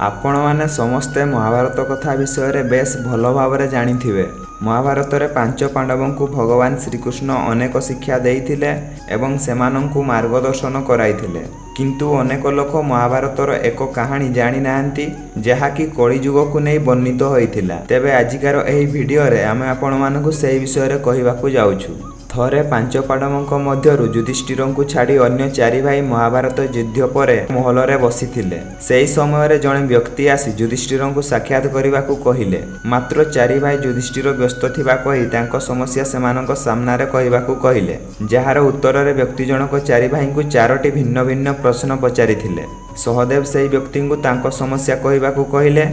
ଆପଣମାନେ ସମସ୍ତେ ମହାଭାରତ କଥା ବିଷୟରେ ବେଶ ଭଲ ଭାବରେ ଜାଣିଥିବେ। ମହାଭାରତରେ ପାଞ୍ଚ ପାଣ୍ଡବଙ୍କୁ ଭଗବାନ ଶ୍ରୀକୃଷ୍ଣ ଅନେକ ଶିକ୍ଷା ଦେଇଥିଲେ ଏବଂ ସେମାନଙ୍କୁ ମାର୍ଗଦର୍ଶନ କରାଇଥିଲେ। କିନ୍ତୁ ଅନେକ ଲୋକ ମହାଭାରତର ଏକ କାହାଣୀ ଜାଣିନାହାନ୍ତି, ଯାହାକି କଳିଯୁଗକୁ ନେଇ ବର୍ଣ୍ଣିତ ହୋଇଥିଲା। ତେବେ ଆଜିକାର ଏହି ଭିଡ଼ିଓରେ ଆମେ ଆପଣମାନଙ୍କୁ ସେହି ବିଷୟରେ କହିବାକୁ ଯାଉଛୁ। ଥରେ ପାଞ୍ଚ ପାଣ୍ଡବଙ୍କ ମଧ୍ୟରୁ ଯୁଧିଷ୍ଠିରଙ୍କୁ ଛାଡ଼ି ଅନ୍ୟ ଚାରି ଭାଇ ମହାଭାରତ ଯୁଦ୍ଧ ପରେ ମହଲରେ ବସିଥିଲେ। ସେହି ସମୟରେ ଜଣେ ବ୍ୟକ୍ତି ଆସି ଯୁଧିଷ୍ଠିରଙ୍କୁ ସାକ୍ଷାତ କରିବାକୁ କହିଲେ। ମାତ୍ର ଚାରି ଭାଇ ଯୁଧିଷ୍ଠିର ବ୍ୟସ୍ତ ଥିବା କହି ତାଙ୍କ ସମସ୍ୟା ସେମାନଙ୍କ ସାମ୍ନାରେ କହିବାକୁ କହିଲେ, ଯାହାର ଉତ୍ତରରେ ବ୍ୟକ୍ତି ଜଣକ ଚାରି ଭାଇଙ୍କୁ ଚାରୋଟି ଭିନ୍ନ ଭିନ୍ନ ପ୍ରଶ୍ନ ପଚାରିଥିଲେ। ସହଦେବ ସେହି ବ୍ୟକ୍ତିଙ୍କୁ ତାଙ୍କ ସମସ୍ୟା କହିବାକୁ କହିଲେ,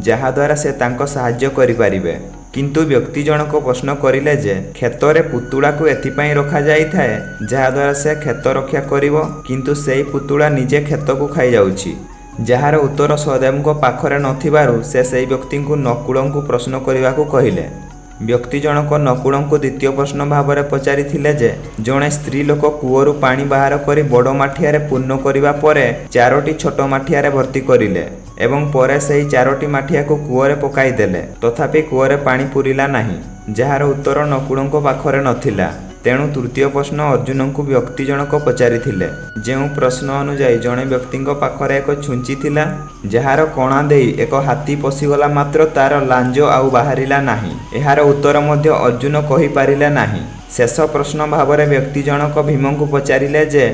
ଯାହାଦ୍ୱାରା ସେ ତାଙ୍କ ସାହାଯ୍ୟ କରିପାରିବେ। କିନ୍ତୁ ବ୍ୟକ୍ତି ଜଣକ ପ୍ରଶ୍ନ କରିଲେ ଯେ କ୍ଷେତରେ ପୁତୁଳାକୁ ଏଥିପାଇଁ ରଖାଯାଇଥାଏ ଯାହାଦ୍ୱାରା ସେ କ୍ଷେତ ରକ୍ଷା କରିବ, କିନ୍ତୁ ସେହି ପୁତୁଳା ନିଜେ କ୍ଷେତକୁ ଖାଇଯାଉଛି। ଯାହାର ଉତ୍ତର ସହଦେବଙ୍କ ପାଖରେ ନଥିବାରୁ ସେ ସେହି ବ୍ୟକ୍ତିଙ୍କୁ ନକୁଳଙ୍କୁ ପ୍ରଶ୍ନ କରିବାକୁ କହିଲେ। ବ୍ୟକ୍ତି ଜଣକ ନକୁଳଙ୍କୁ ଦ୍ୱିତୀୟ ପ୍ରଶ୍ନ ଭାବରେ ପଚାରିଥିଲେ ଯେ ଜଣେ ସ୍ତ୍ରୀ ଲୋକ କୂଅରୁ ପାଣି ବାହାର କରି ବଡ଼ ମାଠିଆରେ ପୂର୍ଣ୍ଣ କରିବା ପରେ ଚାରୋଟି ଛୋଟ ମାଠିଆରେ ଭର୍ତ୍ତି କରିଲେ ଏବଂ ପରେ ସେହି ଚାରୋଟି ମାଠିଆକୁ କୂଅରେ ପକାଇଦେଲେ, ତଥାପି କୂଅରେ ପାଣି ପୂରିଲା ନାହିଁ। ଯାହାର ଉତ୍ତର ନକୁଳଙ୍କ ପାଖରେ ନଥିଲା। ତେଣୁ ତୃତୀୟ ପ୍ରଶ୍ନ ଅର୍ଜୁନଙ୍କୁ ବ୍ୟକ୍ତି ଜଣକ ପଚାରିଥିଲେ, ଯେଉଁ ପ୍ରଶ୍ନ ଅନୁଯାୟୀ ଜଣେ ବ୍ୟକ୍ତିଙ୍କ ପାଖରେ ଏକ ଛୁଞ୍ଚି ଥିଲା, ଯାହାର କଣା ଦେଇ ଏକ ହାତୀ ପଶିଗଲା, ମାତ୍ର ତାର ଲାଞ୍ଜ ଆଉ ବାହାରିଲା ନାହିଁ। ଏହାର ଉତ୍ତର ମଧ୍ୟ ଅର୍ଜୁନ କହିପାରିଲେ ନାହିଁ। ଶେଷ ପ୍ରଶ୍ନ ଭାବରେ ବ୍ୟକ୍ତି ଜଣକ ଭୀମଙ୍କୁ ପଚାରିଲେ ଯେ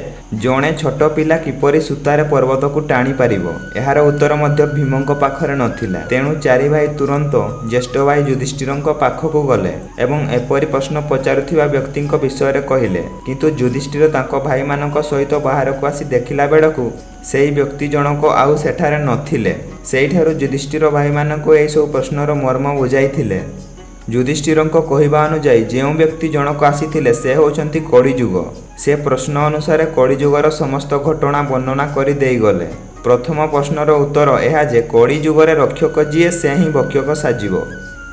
ଜଣେ ଛୋଟ ପିଲା କିପରି ସୂତାରେ ପର୍ବତକୁ ଟାଣି ପାରିବ? ଏହାର ଉତ୍ତର ମଧ୍ୟ ଭୀମଙ୍କ ପାଖରେ ନଥିଲା। ତେଣୁ ଚାରି ଭାଇ ତୁରନ୍ତ ଜ୍ୟେଷ୍ଠ ଭାଇ ଯୁଧିଷ୍ଠିରଙ୍କ ପାଖକୁ ଗଲେ ଏବଂ ଏପରି ପ୍ରଶ୍ନ ପଚାରୁଥିବା ବ୍ୟକ୍ତିଙ୍କ ବିଷୟରେ କହିଲେ। କିନ୍ତୁ ଯୁଧିଷ୍ଠିର ତାଙ୍କ ଭାଇମାନଙ୍କ ସହିତ ବାହାରକୁ ଆସି ଦେଖିଲା ବେଳକୁ ସେହି ବ୍ୟକ୍ତି ଜଣକ ଆଉ ସେଠାରେ ନଥିଲେ। ସେଇଠାରୁ ଯୁଧିଷ୍ଠିର ଭାଇମାନଙ୍କୁ ଏହିସବୁ ପ୍ରଶ୍ନର ମର୍ମ ବୁଝାଇଥିଲେ। ଯୁଧିଷ୍ଠିରଙ୍କ କହିବା ଅନୁଯାୟୀ ଯେଉଁ ବ୍ୟକ୍ତି ଜଣକ ଆସିଥିଲେ ସେ ହେଉଛନ୍ତି କଳିଯୁଗ। ସେ ପ୍ରଶ୍ନ ଅନୁସାରେ କଳିଯୁଗର ସମସ୍ତ ଘଟଣା ବର୍ଣ୍ଣନା କରି ଦେଇଗଲେ। ପ୍ରଥମ ପ୍ରଶ୍ନର ଉତ୍ତର ଏହା ଯେ କଳିଯୁଗରେ ରକ୍ଷକ ଯିଏ ସେ ହିଁ ଭକ୍ଷକ ସାଜିବ।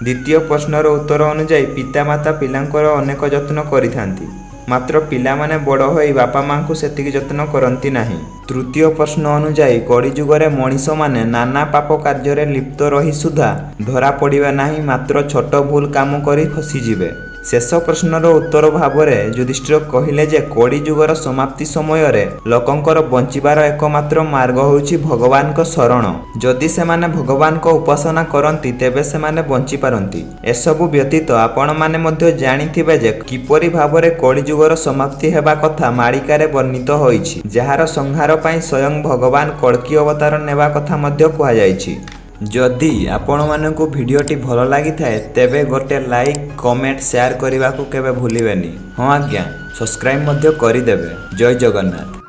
ଦ୍ୱିତୀୟ ପ୍ରଶ୍ନର ଉତ୍ତର ଅନୁଯାୟୀ ପିତାମାତା ପିଲାଙ୍କର ଅନେକ ଯତ୍ନ କରିଥାନ୍ତି, ମାତ୍ର ପିଲାମାନେ ବଡ଼ ହୋଇ ବାପା ମାଙ୍କୁ ସେତିକି ଯତ୍ନ କରନ୍ତି ନାହିଁ। ତୃତୀୟ ପ୍ରଶ୍ନ ଅନୁଯାୟୀ କଳିଯୁଗରେ ମଣିଷମାନେ ନାନା ପାପ କାର୍ଯ୍ୟରେ ଲିପ୍ତ ରହି ସୁଦ୍ଧା ଧରା ପଡ଼ିବେ ନାହିଁ, ମାତ୍ର ଛୋଟ ଭୁଲ କାମ କରି ଫସିଯିବେ। ଶେଷ ପ୍ରଶ୍ନର ଉତ୍ତର ଭାବରେ ଯୁଧିଷ୍ଠିର କହିଲେ ଯେ କଳିଯୁଗର ସମାପ୍ତି ସମୟରେ ଲୋକଙ୍କର ବଞ୍ଚିବାର ଏକମାତ୍ର ମାର୍ଗ ହେଉଛି ଭଗବାନଙ୍କ ଶରଣ। ଯଦି ସେମାନେ ଭଗବାନଙ୍କ ଉପାସନା କରନ୍ତି ତେବେ ସେମାନେ ବଞ୍ଚିପାରନ୍ତି। ଏସବୁ ବ୍ୟତୀତ ଆପଣମାନେ ମଧ୍ୟ ଜାଣିଥିବେ ଯେ କିପରି ଭାବରେ କଳିଯୁଗର ସମାପ୍ତି ହେବା କଥା ମାଳିକାରେ ବର୍ଣ୍ଣିତ ହୋଇଛି, ଯାହାର ସଂହାର ପାଇଁ ସ୍ୱୟଂ ଭଗବାନ କଳ୍କୀ ଅବତାର ନେବା କଥା ମଧ୍ୟ କୁହାଯାଇଛି। ଯଦି ଆପଣମାନଙ୍କୁ ଭିଡ଼ିଓଟି ଭଲ ଲାଗିଥାଏ ତେବେ ଗୋଟେ ଲାଇକ୍, କମେଣ୍ଟ, ସେୟାର କରିବାକୁ କେବେ ଭୁଲିବେନି। ହଁ ଆଜ୍ଞା, ସବସ୍କ୍ରାଇବ୍ ମଧ୍ୟ କରିଦେବେ। ଜୟ ଜଗନ୍ନାଥ।